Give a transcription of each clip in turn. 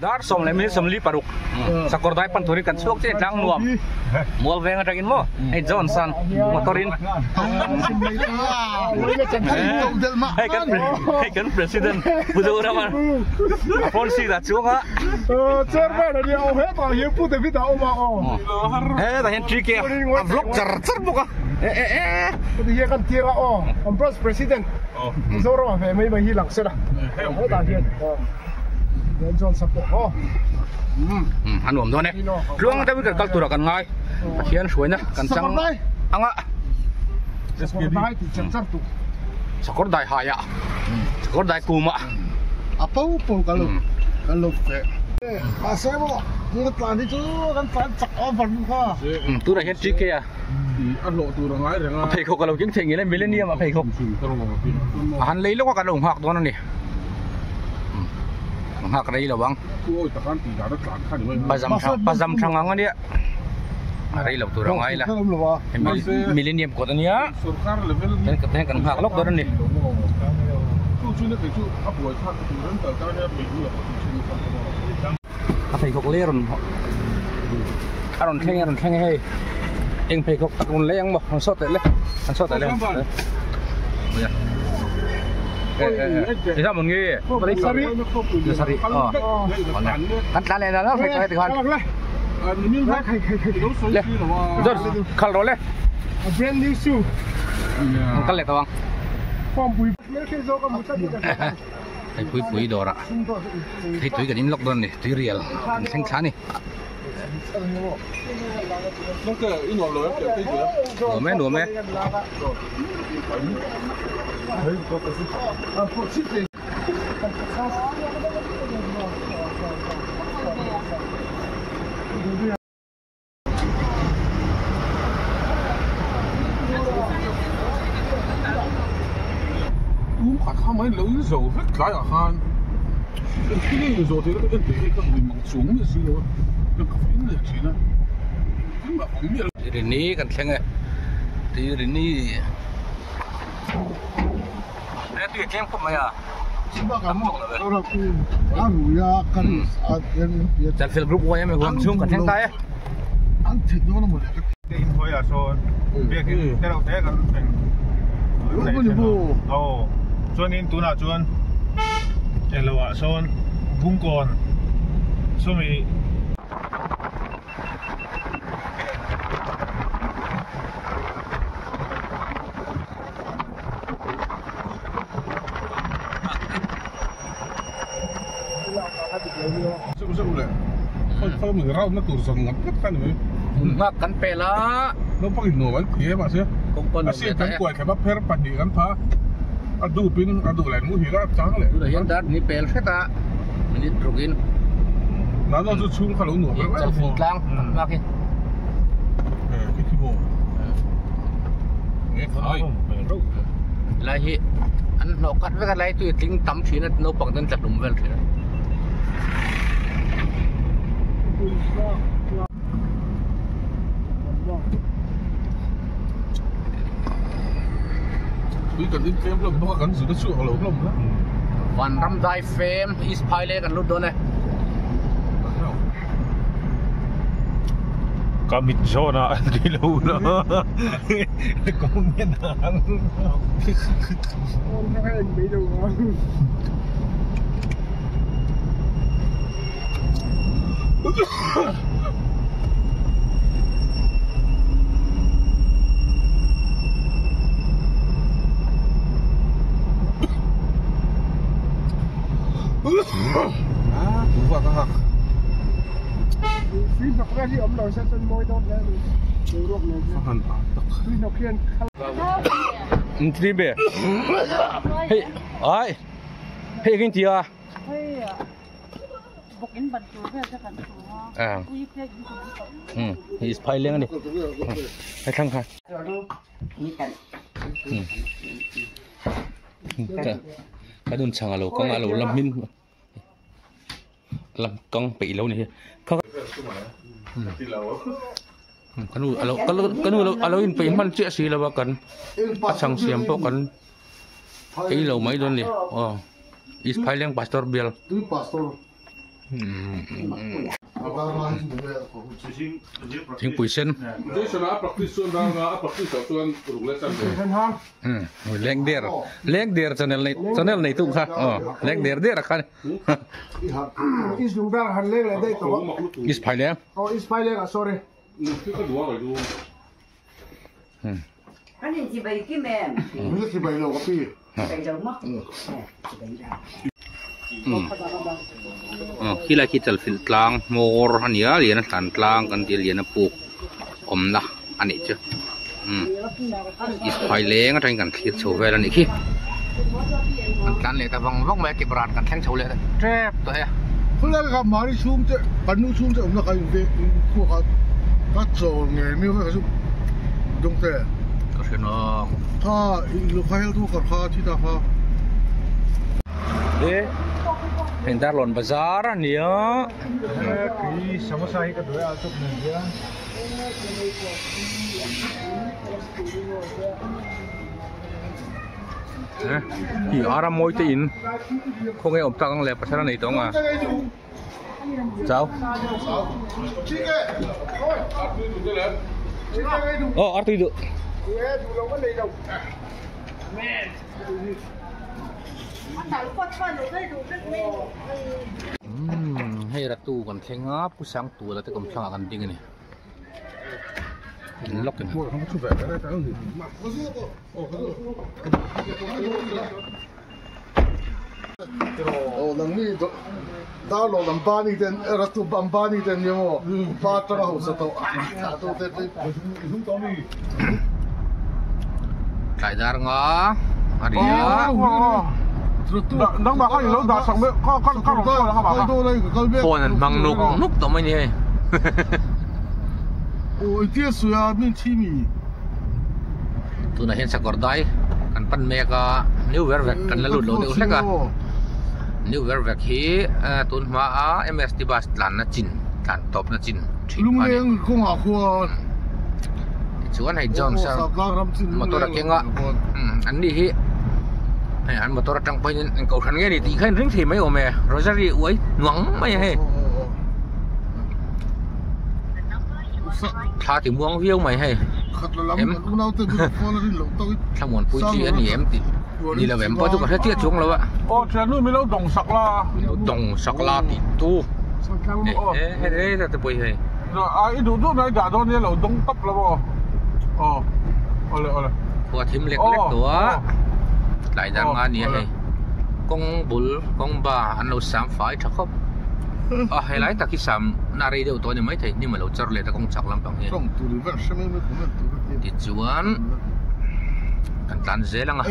Dar 46 Sakawr dai pan turin kan chhuak chiah tlang nuam mual veng atangin maw hei Johnson motor in hei kan hei kan president Pu Zorama a phone seat ah chuang a hetah hian TK a vlog char char bawk a e e e A nuam dawn e. Tluang deuhin kan kal turah kan ngai. Pathian hruaina kan chang ang a. Sakawr dai haiah, sakawr dai kumah. A po po ka lo kan lo fe. Mahse maw tuna tlan hi chu kan tlan chak over nu kha. Tunah hian TK a. A hlawh tur a ngai reng a. A pheikhawk a lo keng thei ngei le Millennium a pheikhawk. A han lei lawk a kan lo nghak dawn a ni. Ka nghak rei lo ang. Pazam thang ang a nia. A rei lo tur a ngai la. Millennium kawt a nia. Kan kan nghak lawk dawn a ni. A pheikhawk lei a rawn a rawn thleng a rawn thleng hei eng pheikhawk tak rawn lei ang maw han sawt leh le han sawt leh le kan tlan leh nal nal hei tikhan le John khal rawh le a brand new shoe an kal leh tawh ang hei pui pui dawr ah hei tui kan in lawk dawn a ni tui rial kan thleng thla a ni nuam e nuam e. Tum khat kha mai lo in zo vek tlai ah khan engtin nge in zawh theih ka en theih hi ka ui mang chuang miah si lo a ka ka in leh thin a engtin mah awm miah lo. Rini kan thleng e tui rini e tui a tlem khawp mai a. Chalfilh group yma huam chhung kan thleng ta e. Chuanin tunah chuan eng lohah sawn Bungkawn sawmi. Hmunhma kan pel a. Tunah hian dar ni pel hret a minute ruk in Chalfilh tlang kan nghak hi. Helai hi an hnawh khat vek a helai chu tling tam thin a naupang ten tla hlum vel thin a. Vanram dai fem East Phaileng kan lut dawn e. Ka mit zawn ah an ti lo la comment ang. Hei ai hei engin tia hei phai leng ani hei thlang kha Ka nun chhang a lo kang a lo la hmin la kang peih lo ni hi ka nu alo ka nu alo in peih hman chiah si lo a kan a chhang siam pawh kan ei lo mai dawn ni aw East Phaileng Pastor Bial. Thingpui sen. Leng der leng der channel nei channel nei tu kha aw leng der der a kha Is lungdar han leng leh daih tawh a. Is phai leng. Aw is phai leng ah sorry. Kan in chibai kim em? Min la chibai lo ka pi. Chibai lo maw? Aw khilai khi chalfilh tlang hmawr a nia lian a hlan tlang kan tih a lian a puk awmna a nih chu umm isphai leng atangin kan thlir chho vel a nih khi kan tlan leh ta vang vang mai a kepran kan thleng chho leh ta tep tawh e. Khawlai kha mahni chhung te kan nu chhung te awmna kha in ve in khuak a ka chaw ngei miau vek a chu dawng te. Ka hre nawk. Kha i lo kha hel tu kar kha thi ta kha. E heng Darlawn bazar a nia. Kei samosa hi ka duh e a chawp nen hian. Hi ara mawi te in khawnge awm tak ang le pasal a nei tawh ang a chau aw artui duh umm hei ratu kan thleng a pu Sangtuala te kawmthlangah kan ding a ni. Tlai dar nga a ri a. Phone an hmang nuk nuk tawh mai ni hei. Tunah hian sakawr dai kan pan mek a new ver vek kan la lut lo deuh hlek a new ver vek hi tun hma a M_S_T bus tlanna chin tlan tawpna chin thin kha a ni tichuan hei Jones a motor a keng a an ni hi hei an motor atang pawhin eng kohhran nge ni tih kha in ring thei mai awm e rosary uai nuang mai a hei. Thla ti muang viau mai hei em thlamuan pui chi a ni em tih ni lo em pawh chu ka hre chiah chuang lo a aw thiannu min lo dawng sak la dawng sak la tih tu e he he te pawh hi hei a i duh duh mai dah dawn nia lo dawng tawp lo aw aw awle awle khua thim lek lek tawh a tlai dar nga nia hei kawng bul kawng ba an lo sam fai tha khawp a helai tak hi sam na rei deuh tawh a ni maithei hnim a lo char let a kawng chak lampang hi tichuan kan tlan zel ang a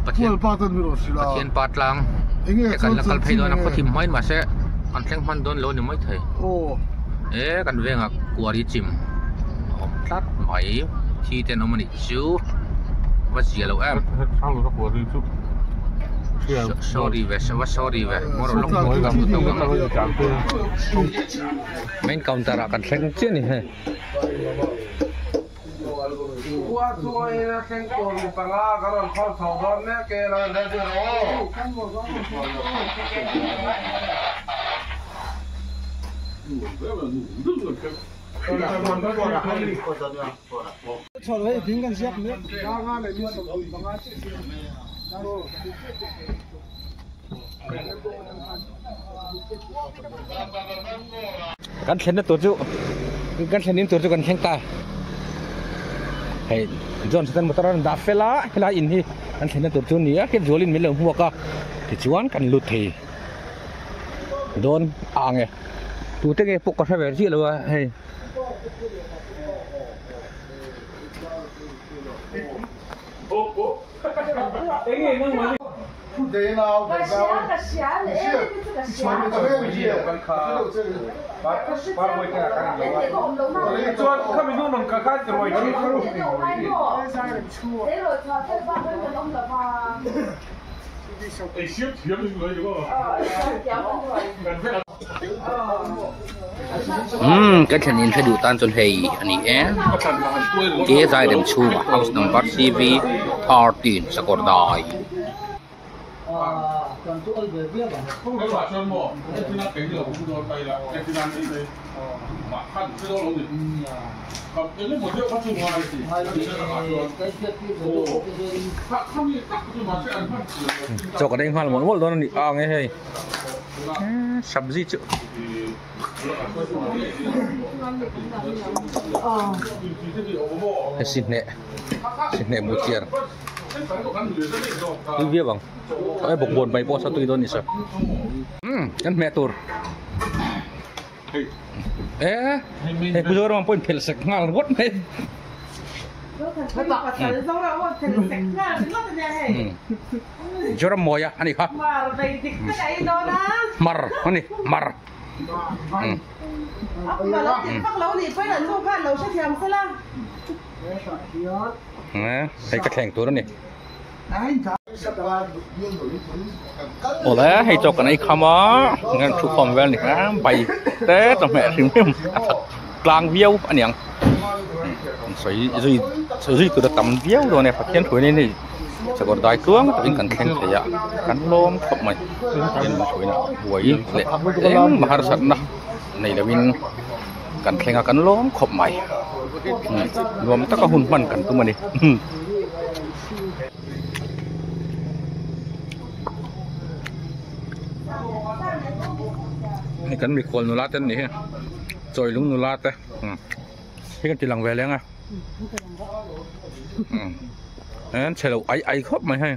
Pathian Pathian pa tlang te kan la kal phei dawn a khaw thim hmain mahse kan thleng hman dawn lo a ni maithei e kan vengah kuari chim a awm tlat mai thi te an awm a nih chu va zia lo em. Sorry ve va sorry ve main counter ah kan thleng chiah a ni hei. Kan thlenna tur chu kan thlen in tur chu kan thleng ta hei John chuan motor a rawn dah fel a helai in hi kan thlenna tur chu a ni a hriat zualin min lo hmuak a tichuan kan lut thei dawn a ang e tute nge pawh ka hre ve chiah lo a hei. Umm ka thlen in hre duh tan chuan hei a ni e ke zai rem chhungah house number CV 13 sakawr dai. Chaw kan ei nghal mawlh mawlh dawn a ni ang e hei sabzi chu hei sihneh sihneh bu chiar tui viau ang ai bawkbawn mai pawh sa tui dawn a ni sir umm kan hmeh tur. E hei Pu Zoram pawhin phelh sek nghal ringawt mai. Zoram mawia a ni kha. Hmar a ni hmar. Hei ka thleng tur a ni. Awle hei chaw kan ei kham a nge thu khawm vel ni kha bai te chawhmeh hrim hrim a that tlang viau a niang sawi zui sawi zui tur a tam viau dawn e Pathian hruai ni hei sakawr dai tluang takin kan thleng thei a kan lawm khawp mai Pathian hruaina buai leh engmah harsatna nei lovin kan thleng a kan lawm khawp mai nuam taka hun hman kan tum a ni. Hei kan mikhual nula te an nih hi chawilung nula te hei kan ti lang ve leng a an chhe lo ai ai khawp mai hei.